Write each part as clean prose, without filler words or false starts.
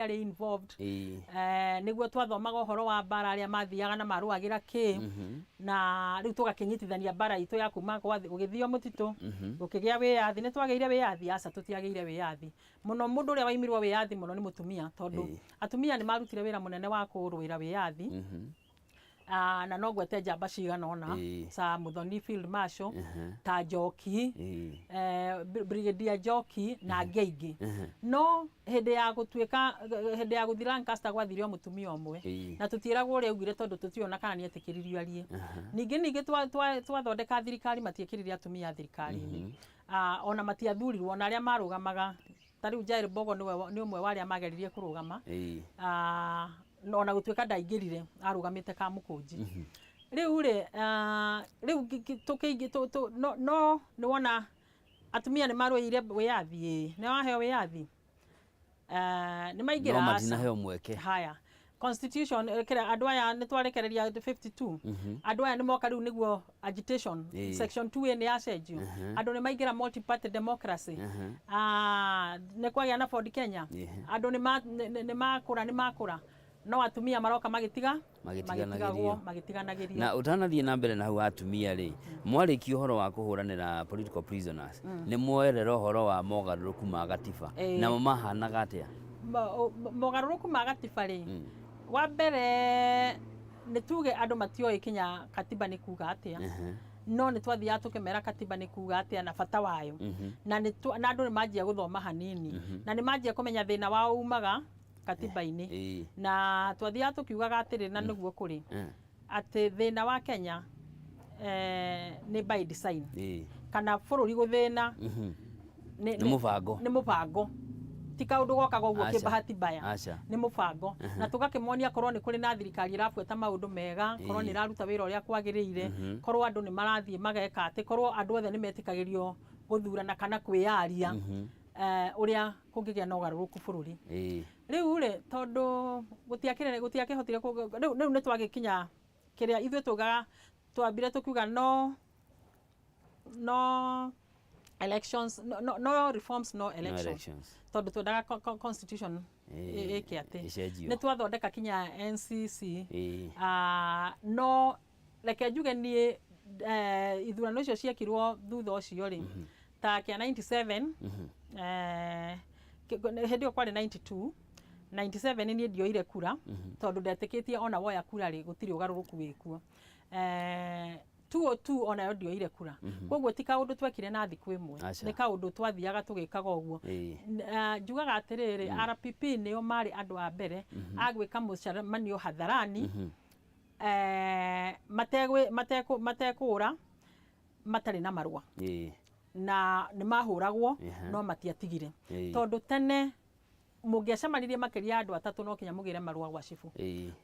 Arĩ involved. Nĩguo twathomaga ũhoro wa mbara, arĩa mathiaga na marũagĩra kĩ, na rĩu tũgakĩnyitithania mbara itũ ya kuma gũgĩthio mũtitũ, gũkĩgĩa wĩyathi. Nĩ twagĩire wĩyathi? Aca, tũtiagĩire wĩyathi mũno. Mũndũ ũrĩa waimirwo wĩyathi mũno nĩ mũtumia, tondũ atumia nĩ marutire wĩra mũnene wa kũrũĩra wĩyathi. Na no ngwete njamba cigana ũna, ta Muthoni Field Marshal, ta Njoki, Brigadier Njoki na angĩ aingĩ. No hĩndĩ ya gũtuĩka, hĩndĩ ya gũthiĩ Lancaster, gwathire o mũtumia ũmwe, na tũtiĩragwo ũrĩa augire, tondũ tũtiũĩ ona kana nĩ etĩkĩririo arie. Ningĩ twathondeka thirikari, matiĩkĩrire atumia thirikari-inĩ. Ona matiathurirwo, ona arĩa marũgamaga, ta rĩu Jael Mbogo nĩwe nĩ ũmwe wa arĩa mageririe kũrũgama. Ona gũtuĩka ndaingĩrire, arũgamĩte Kamũkũnji. Rĩu rĩ, rĩu tũkĩingĩ no nĩ wona atumia nĩ marũĩire wĩyathi. Ĩĩ, nĩ waheo wĩyathi. Nĩ maingĩra? No Aca. matinaheo mweke. Haya, constitution, kĩrĩa andũ aya nĩ twarekereria 52, andũ aya nĩ moka rĩu nĩguo agitation. Section 2A nĩ yacenjio, andũ nĩ maingĩra multi party democracy. Nĩ kwagĩa na Ford Kenya. Andũ nĩ makũra, nĩ makũra, no atumia maroka magĩtiga. Magĩtiganagĩrio. Magĩtigagwo, magĩtiganagĩrio. Na ũtanathiĩ na mbere na hau atumia rĩ, mwarĩkia ũhoro wa kũhũranĩra political prisoners, nĩ mwoerera ũhoro wa mogarũrũku ma gatiba. Namo mahanaga atĩa? Mogarũrũku ma gatiba rĩ, wa mbere nĩ tuge andũ matioĩ kinya katiba nĩ kuga atĩa. No nĩ twathiaga tũkĩmera katiba nĩ kuga atĩa na bata wayo, na andũ nĩ manjia gũthoma hanini na nĩ manjia kũmenya thĩna wao umaga katiba-inĩ. Na twathiaga tũkiugaga atĩrĩ, na nĩguo kũrĩ, atĩ thĩna wa Kenya nĩ by design, kana bũrũri gũthĩna Nĩ mũbango. Nĩ mũbango, ti kaũndũ gokaga ũguo Aca. kĩbahati mbaya. Aca. Nĩ mũbango, na tũgakĩmonia korwo nĩ kũrĩ na thirikari ĩrabuata maũndũ mega, korwo nĩ ĩraruta wĩra ũrĩa kwagĩrĩire, korwo andũ nĩ marathiĩ mageka atĩ, korwo andũ othe nĩ metĩkagĩrio gũthurana kana kwĩyaria, ũrĩa kũngĩgĩa na ũgarũrũku bũrũri. Rĩu rĩ, tondũ gũtiakĩrĩ, gũtiakĩhotire rĩu nĩ twagĩkinya kĩrĩa ithuĩ tugaga, twambire tũkiuga no elections, no reforms, no No elections, elections. Tondũ twendaga constitution ĩke atĩ ĩcenjio. Nĩ twathondeka kinya NCC. No reke njuge niĩ, ithurano icio ciekirwo thutha ũcio rĩ, ta kĩa 97, hĩndĩ ĩyo kwarĩ 92, 97, niĩ ndioire kura, tondũ ndetĩkĩtie ona woya kura rĩ, gũtirĩ ũgarũrũku wĩkuo. 202 onayo ndioire kura. Koguo ti kaũndũ twekire na thikũ ĩmwe. Aca. Nĩ kaũndũ twathiaga tũgĩkaga ũguo. Njugaga atĩrĩrĩ, RPP nĩo marĩ andũ a mbere a gwĩka mũcemanio hadharani, matekũra, matarĩ na marũa, na nĩ mahũragwo, no matiatigire, tondũ tene mũngĩacemanirie makĩria ya andũ atatũ, no kinya mũgĩre marũa gwa cibũ.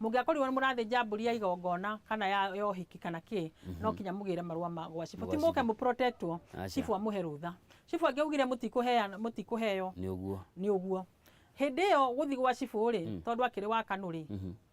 Mũngĩakorirwo nĩ mũrathĩnja mbũri ya igongona kana ya ũhiki kana kĩ, no kinya mũgĩre marũa ma gwa cibũ, Gwa ti mũke cibũ. mũprotectwo. Aca. Cibũ amũhe rũtha. Cibũ angĩaugire mũtikũheana, mũtikũheo. Nĩ ũguo. Nĩ ũguo. Hĩndĩ ĩyo gũthiĩ gwa cibũ rĩ, tondũ akĩrĩ wa Kanũ rĩ,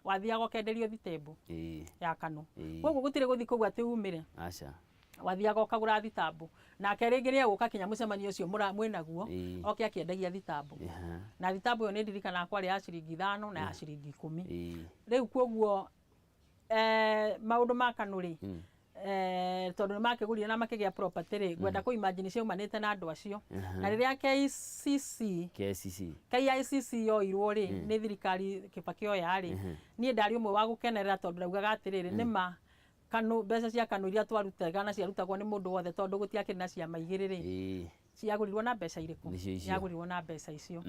wathiaga ũkenderio thitembu ya Kanũ. Koguo gũtirĩ gũthiĩ kũu atĩ umĩre. Aca. Wathiaga ũkagũra thitambu, nake rĩngĩ nĩ egũka kinya mũcemanio ũcio mwĩnaguo, oke akĩendagia thitambu. Na thitambu ĩyo nĩ ndirikanaga kwarĩ ya ciringi 5 na ya ciringi 10. Rĩu koguo maũndũ ma Kanũ rĩ, tondũ nĩ makĩgũrire na makĩgĩa property rĩ, ngwenda kũ imagine ciaumanĩte na andũ acio. Na rĩrĩa KCC KCC. KICC yoirwo rĩ, nĩ thirikari Kibaki oya rĩ, niĩ ndarĩ ũmwe wa gũkenerera, tondũ ndaugaga atĩrĩrĩ, nĩma Kanũ, mbeca cia Kanũ iria twarutaga na ciarutagwo nĩ mũndũ wothe, tondũ gũtiakĩrĩ na ciama igĩrĩ rĩ, ciagũrirwo na mbeca irĩkũ? Nĩcio icio. Yagũrirwo na mbeca icio.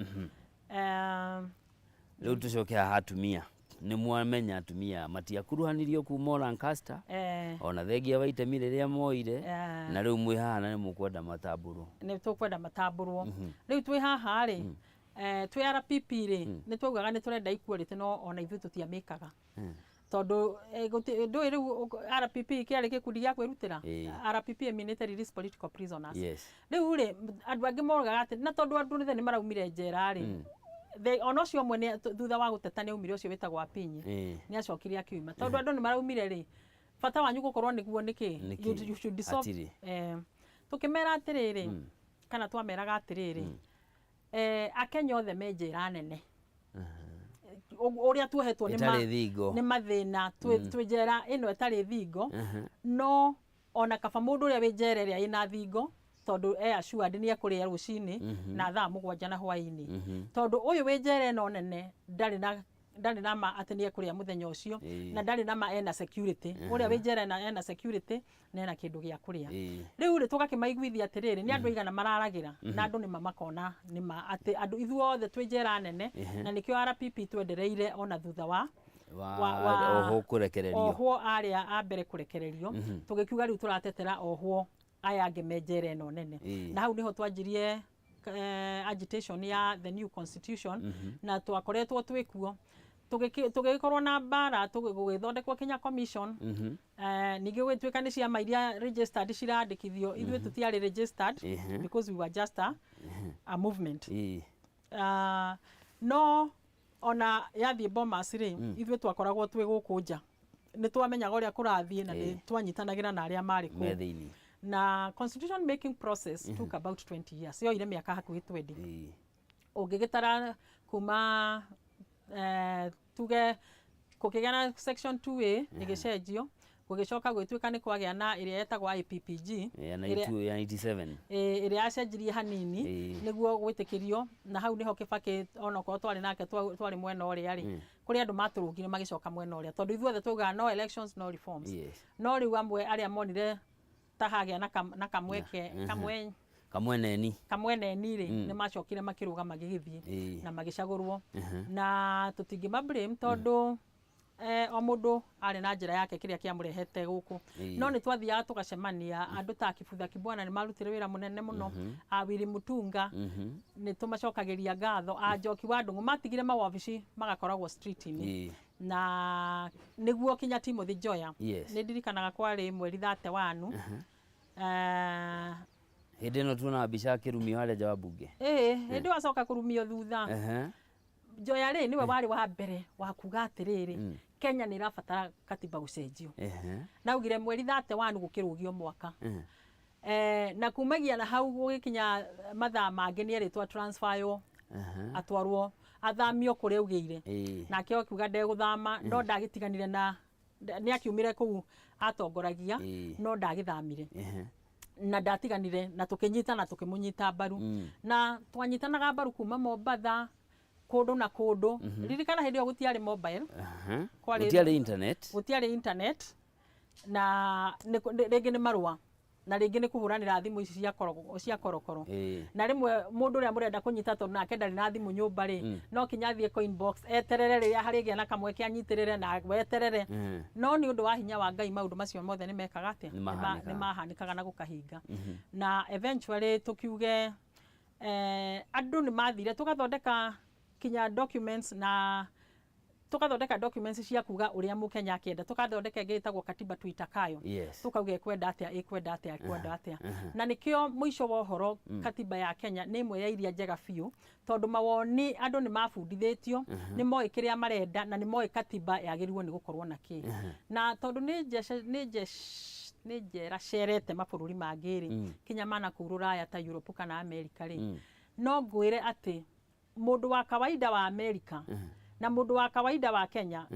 Rĩu tũcoke haha atumia. Nĩ mwamenya atumia matiakuruhanirio kuma o Lancaster, ona thengia wa itemi rĩrĩa moire, na rĩu mwĩ haha na nĩ mũkwenda matambũrwo. Nĩ tũkwenda matambũrwo. Rĩu twĩ haha rĩ, twĩ RPP rĩ, nĩ twaugaga nĩ tũrenda equality, no ona ithuĩ tũtiamĩkaga, tondũ ndũĩ rĩu RPP kĩarĩ gĩkundi gĩa kwĩrutĩra. RPP ĩminĩte Release Political Prisoners. Rĩu rĩ, andũ angĩ moigaga atĩ na tondũ andũ othe nĩ maraumire njera rĩ, ona ũcio ũmwe thutha wa gũteta nĩ aumire, ũcio wĩtagwo Apinyi, nĩ acokire akiuma, tondũ andũ nĩ maraumire rĩ, bata wanyu gũkorwo nĩguo nĩkĩ? Nĩkĩ? You should dissolve. Hatirĩ. Tũkĩmera atĩrĩrĩ, kana twameraga atĩrĩrĩ, Akenya othe me njera nene. Ũrĩa tuohetwo nĩ Ĩtarĩ thingo. Nĩ mathĩna, twĩ njera ĩno ĩtarĩ thingo, no ona kaba mũndũ ũrĩa wĩ njera ĩrĩa ĩna thingo, tondũ e assured nĩ ekũrĩa rũcinĩ na thaa 7 na hwaĩ-inĩ, tondũ ũyũ wĩ njera ĩno nene ndarĩ na ma atĩ nĩ ekũrĩa mũthenya ũcio, na ndarĩ na ma ena security. Ũrĩa wĩ njera ena security na ena kĩndũ gĩa kũrĩa. Rĩu rĩ, tũgakĩmaiguithia atĩrĩrĩ, nĩ andũ aigana mararagĩra, na andũ nĩma makona nĩma atĩ andũ ithuothe twĩ njera nene, na nĩkĩo RPP twendereire ona thutha wa Wa ohwo kũrekererio. Ohwo arĩa a mbere kũrekererio, tũgĩkiuga rĩu tũratetera ohwo aya angĩ me njera ĩno nene. Na hau nĩho twanjirie agitation ya the new constitution, na twakoretwo twĩkuo tũgĩkorwo na mbara, gũgĩthondekwo kinya commission. Ningĩ gũgĩtuĩka nĩ ciama iria registered cirandĩkithio, ithuĩ tũtiarĩ registered because we were just a movement. No ona yathiĩ Bomas rĩ, ithuĩ twakoragwo twĩ gũkũ nja, nĩ twamenyaga ũrĩa kũrathiĩ na nĩ twanyitanagĩra na arĩa marĩ me kũu. Thĩinĩ. Na constitution making process took about 20 years, yoire mĩaka hakuhĩ 20. Ũngĩgĩtara kuma tuge kũkĩgĩa na section 2A ĩgĩcenjio, gũgĩcoka gwĩtuĩka nĩ kwagĩa na ĩrĩa yetagwo IPPG, Ya ĩrĩa 92, ya 97. Ĩrĩa yacenjirie hanini nĩguo gwĩtĩkĩrio, na hau nĩho Kĩbakĩ onokorwo twarĩ nake twarĩ mwena ũrĩa rĩ, kũrĩ andũ matũrũngire magĩcoka mwena ũrĩa, tondũ ithuothe twaugaga no elections, no reforms. No rĩu amwe arĩa monire ta hagĩa na kamweke kamwe Kamweneni. Kamweneni rĩ, nĩ macokire makĩrũga magĩgĩthiĩ na magĩcagũrwo, na tũtingĩma blame tondũ o mũndũ arĩ na njĩra yake kĩrĩa kĩamũrehete gũkũ. No nĩ twathiaga tũgacemania, andũ ta Kibutha Kibwana nĩ marutire wĩra mũnene mũno, a Willy Mutunga nĩ tũmacokagĩria ngatho, a Njoki wa Ndung'u matigire mawabici magakoragwo street-inĩ na nĩguo kinya Timothy Njoya. Nĩ ndirikanaga kwarĩ mweri 31 Hĩndĩ ĩno tuonaga mbica akĩrumio harĩa nja wa bunge. Ĩĩ, hĩndĩ ĩyo acoka kũrumio thutha. Njoya rĩ, nĩwe warĩ wa mbere wa kuga atĩrĩrĩ, Kenya nĩ ĩrabatara katiba gũcenjio. Naugire mweri 31 gũkĩrũgio mwaka. Na kumagia na hau gũgĩkinya mathaa mangĩ nĩ erĩtwo transferwo, atwarwo athamio kũrĩa augĩire. Nake akiuga ndegũthama, no ndagĩtiganire na nĩ akiumire kũu atongoragia, no ndagĩthamire na ndatiganire na tũkĩnyitana, tũkĩmũnyita mbaru, na twanyitanaga mbaru kuma Mombatha kũndũ na kũndũ. Ririkana hĩndĩ ĩyo gũtiarĩ mobile. Gũtiarĩ internet. Gũtiarĩ internet, na rĩngĩ nĩ marũa na rĩngĩ nĩ kũhũranĩra thimũ ici cia korokoro. Na rĩmwe mũndũ ũrĩa mũrenda kũnyita, tondũ nake ndarĩ na thimũ nyũmba rĩ, no kinya athiĩ coin box eterere rĩrĩa harĩgĩa na kamweke anyitĩrĩre na weterere. No nĩ ũndũ wa hinya wa Ngai, maũndũ macio mothe nĩ mekaga atĩa? Nĩ mahanĩkaga. Nĩ mahanĩkaga na gũkahinga, na eventually tũkiuge andũ nĩ mathire tũgathondeka kinya documents, na tũgathondeka documents cia kuga ũrĩa mũkenya akĩenda, tũgathondeka ĩngĩ ĩtagwo katiba tuitakayo. Tukauga ĩkwenda atĩa, ĩkwenda atĩa, ĩkwenda atĩa, na nĩkĩo mũico wa ũhoro katiba ya Kenya nĩ ĩmwe ya iria njega biũ, tondũ mawoni andũ nĩ mabundithĩtio, nĩ moĩ kĩrĩa marenda na nĩ moĩ katiba yagĩrĩirwo nĩ gũkorwo na kĩ. Na tondũ nĩ njera cerete mabũrũri mangĩ rĩ, kinya mana kũu rũraya ta Europe kana America rĩ, no ngwĩre atĩ mũndũ wa kawaida wa America na mũndũ wa kawaida wa Kenya,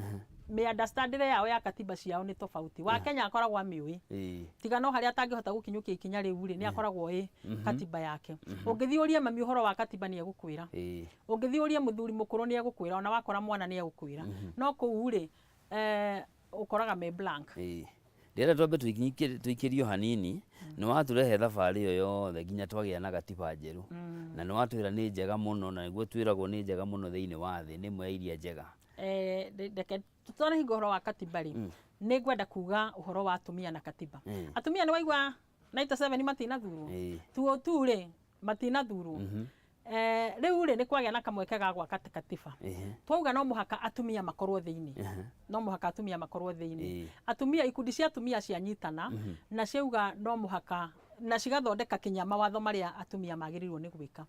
mĩandastandĩre yao ya katiba ciao nĩ tofauti. Wa Kenya akoragwo amĩũĩ, tiga no harĩa atangĩhota gũkinyũkia ikinya rĩu rĩ, nĩ akoragwo ĩ katiba yake. Ũngĩthiĩ ũrie mami ũhoro wa katiba, nĩ egũkwĩra. Ũngĩthiĩ ũrie mũthuri mũkũrũ, nĩ egũkwĩra. Ona wakora mwana, nĩ egũkwĩra. No kũu rĩ, ũkoraga me blank. Ndĩrenda twambe tũikĩrio hanini. Nĩ watũrehe thabarĩ ĩyo yothe nginya twagĩa na gatiba njerũ, na nĩ watwĩra nĩ njega mũno, na nĩguo twĩragwo nĩ njega mũno thĩinĩ wa thĩ, nĩ ĩmwe ya iria njega. Reke tũtanahinga ũhoro wa katiba rĩ, nĩ ngwenda kuga ũhoro wa atumia na katiba. Atumia nĩ waigua 97 matinathurwo. Tuo tu rĩ, matinathurwo. Rĩu rĩ, nĩ kwagĩa na kamweke ga gwaka katiba. Twauga no mũhaka atumia makorwo thĩinĩ, no mũhaka atumia makorwo thĩinĩ. Atumia, ikundi cia atumia cianyitana na ciauga no mũhaka, na cigathondeka kinya mawatho marĩa atumia magĩrĩirwo nĩ gwĩka.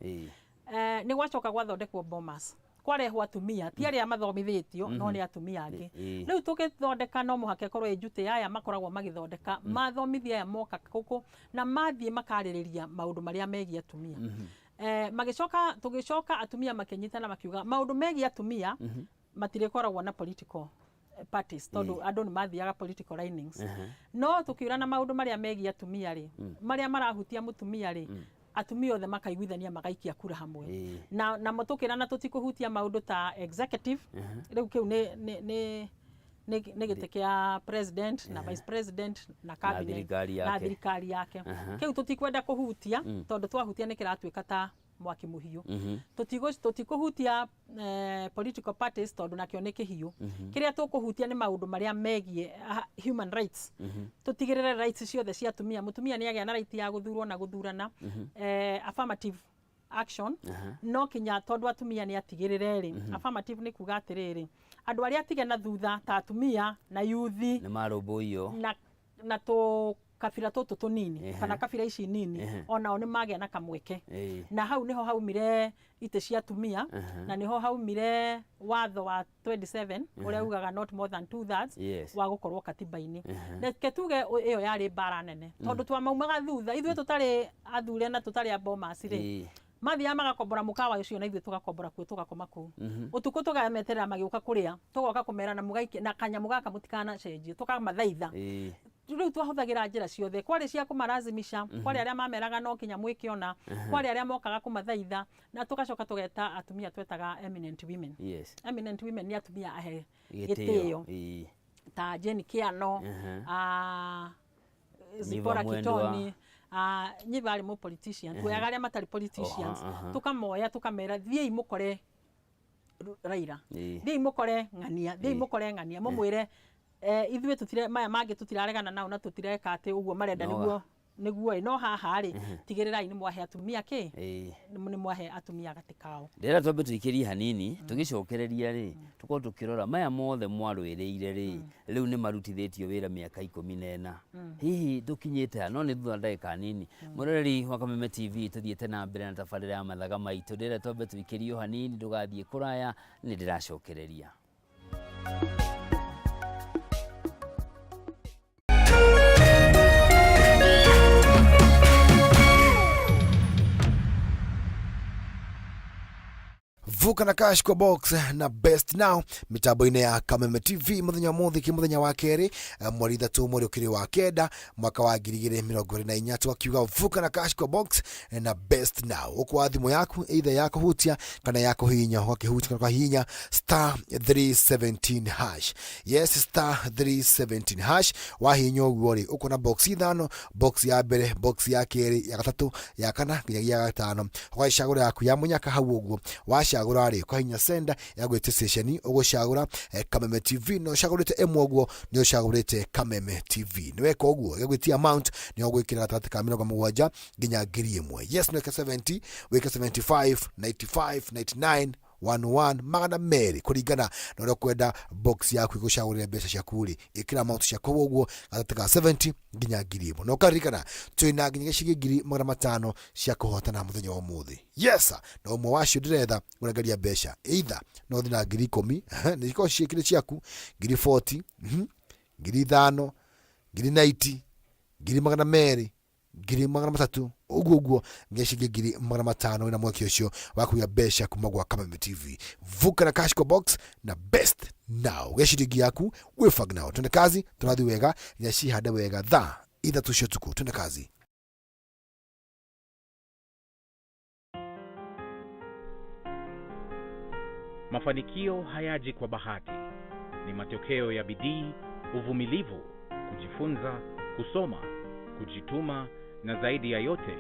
Nĩ gwacoka gwathondekwo Bomas, kwarehwo atumia, ti arĩa mathomithĩtio, no nĩ atumia angĩ. Rĩu tũgĩthondeka no mũhaka ĩkorwo ĩ njutĩ aya makoragwo magĩthondeka, mathomithia aya moka gũkũ na mathiĩ makarĩrĩria maũndũ marĩa megiĩ atumia. Magĩcoka, tũgĩcoka atumia makĩnyitana makiuga maũndũ megiĩ atumia. Matirĩkoragwo na political parties tondũ andũ nĩ mathiaga political linings. No tũkiũrana maũndũ marĩa megiĩ atumia rĩ, marĩa marahutia mũtumia rĩ, atumia othe makaiguithania magaikia kura hamwe. Na namo tũkĩrana tũtikũhutia maũndũ ta executive. Rĩu kĩu nĩ gĩtĩ kĩa president na vice president na cabinet thirikari na yake. Thirikari yake. Kĩu tũtikwenda kũhutia tondũ twahutia nĩ kĩratuĩka ta mwaki mũhiũ. Tũtikũhutia political parties tondũ nakĩo nĩ kĩhiũ. Kĩrĩa tũkũhutia nĩ maũndũ marĩa megiĩ human rights. Tũtigĩrĩre rights ciothe cia atumia, mũtumia nĩ agĩa na right ya gũthurwo na gũthurana, affirmative action. No kinya tondũ atumia nĩ atigĩrĩre rĩ, affirmative nĩ kuga atĩrĩrĩ, andũ arĩa atige na thutha ta atumia na yuthi nĩ marũmbũiyo na tũ kabira tũtũ tũnini kana kabira ici nini, onao nĩ magĩa na kamweke. Na hau nĩho haumire itĩ cia atumia, na nĩho haumire watho wa 27 ũrĩa ugaga not more than two thirds wa gũkorwo katiba-inĩ. Reke tuge ĩyo yarĩ mbara nene tondũ twamaumaga thutha ithuĩ tũtarĩ athure na tũtarĩ a Bomas rĩ. Mathiaga magakombora mũkawa ũcio na ithuĩ tũgakombora kuo, tũgakoma kũu ũtukũ, tũgameterera magĩũka kũrĩa, tũgoka kũmera na mũgaikie na kanyamũ gaka mũtikanacenjie, tũkamathaitha. Rĩu twahũthagĩra njĩra ciothe, kwarĩ cia kũmarazimisha, kwarĩ arĩa mameraga no kinya mwĩke ona, kwarĩ arĩa mokaga kũmathaitha, na tũgacoka tũgeta atumia twetaga eminent women. Eminent women nĩ atumia ahe gĩtĩo. Gĩtĩo ta Jane Kiano, Zipporah Mwendwa. Kitoni, Nyiva arĩ mũ politician, tuoyaga arĩa matarĩ politicians. Oha, aha. Tũkamoya tũkamera thiĩi mũkore Raila, thiĩi mũkore ng'ania, thiĩi mũkore ng'ania, mũmwĩre ithuĩ tutire maya mangĩ tũtiraregana nao na tũtireka atĩ ũguo marenda. Nĩguo ĩ, no haha rĩ, tigĩrĩrai nĩ mwahe atumia kĩ, nĩ mwahe atumia gatĩ kao. Ndĩrenda twambe tũikĩrie hanini, tũgĩcokereria rĩ, tũkorwo tũkĩrora maya mothe mwarũĩrĩire rĩ, rĩu nĩ marutithĩtio wĩra mĩaka 14, hihi tũkinyĩte ha? No nĩ thutha wa ndagĩka nini. Mũroreri wa Kameme TV, tũthiĩte na mbere na tabarĩra ya mathaga maitũ. Ndĩrenda twambe tũikĩrio hanini, ndũgathiĩ kũraya, nĩ ndĩracokereria. Vuka na cash kwa box na best now mitambo-inĩ ya Kameme TV muthenya mũthĩ kĩ muthenya wa kerĩ, mweri 3 mweri ũkĩrĩ wa kenda mwaka wa 2024, tũgakiuga vuka na cash kwa box na best now. Ũkwa thimũ yaku either ya kũhutia kana ya kũhihinya, ũgakĩhutia kana ũkahihinya star 317 hash. Yes, star 317 hash. Wahihinya ũguo rĩ, ũkuona box ithano, box ya mbere, box ya kerĩ, ya gatatũ, ya kana nginyagia ya gatano. Ũgacagũra yaku ya mũnyaka hau ũguo. Wacagũra rĩ, ũkahihinya senda ya gwĩtia station ũgũcagũra Kameme TV, na ũcagũrĩte ĩmwe ũguo nĩ ũcagũrĩte Kameme TV. Nĩ weka ũguo ĩgagwĩtia amount, nĩ ũgwĩkĩra gatagatĩ ka 70 nginya 1,000. Yes, nĩ wĩke 70, wĩke 75, 95, 99, 11, 200, kũringana na ũrĩa ũkwenda box yaku ĩgũcagũrĩre mbeca ciaku rĩ, ĩkĩra amount ciaku hau ũguo gatagatĩ ka 70 nginya 1,000. Na ũkaririkana twĩna nginya ciringi 500,000 cia kũhotana mũthenya wa ũmũthĩ. Yes, na ũmwe wacio ndĩretha ũrengeria mbeca, either no ũthiĩ na 10,000, nĩ ikorwo ciĩkĩrĩ ciaku, 40,000, 5,000, 90,000, 200,000, 300,000, ũguo ũguo nginya ciringi 500,000. Wĩna mweke ũcio wa kũgĩa mbeca kuma gwa Kameme TV. Vuka na cash kwa box na best now, gĩa ciringi yaku wĩbang now. Twende kazi, tũrathiĩ wega nginya cihande wega thaa 3 cia ũtukũ. Twende kazi. Mafanikio hayaji kwa bahati, ni matokeo ya bidii, uvumilivu, kujifunza, kusoma, kujituma na zaidi ya yote